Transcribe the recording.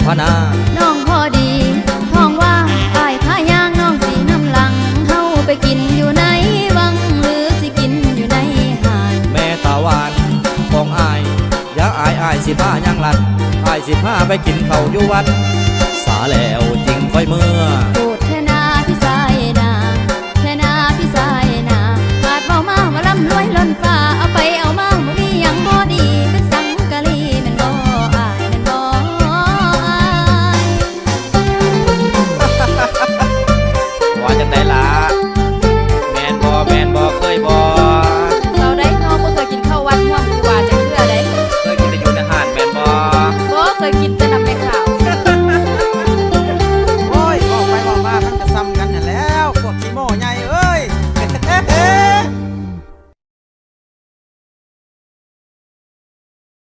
ພະນາ ນ້ອງພໍດີທ້ອງວ່າງ ອ້າຍພາຍ່າງ ນ້ອງຊິນຳຫຼັງ ເຮົາໄປກິນຢູ່ໃນວັງ ຫຼືຊິກິນຢູ່ໃນຮ້ານ ແມ່ຕາຫວານຂອງອ້າຍ ຢ່າອາຍ ອ້າຍຊິພາຍ່າງລັດ ອ້າຍຊິພາໄປກິນເຂົ້າຢູ່ວັດ ສາແລ້ວຈຶ່ງຄ່ອຍເມືອ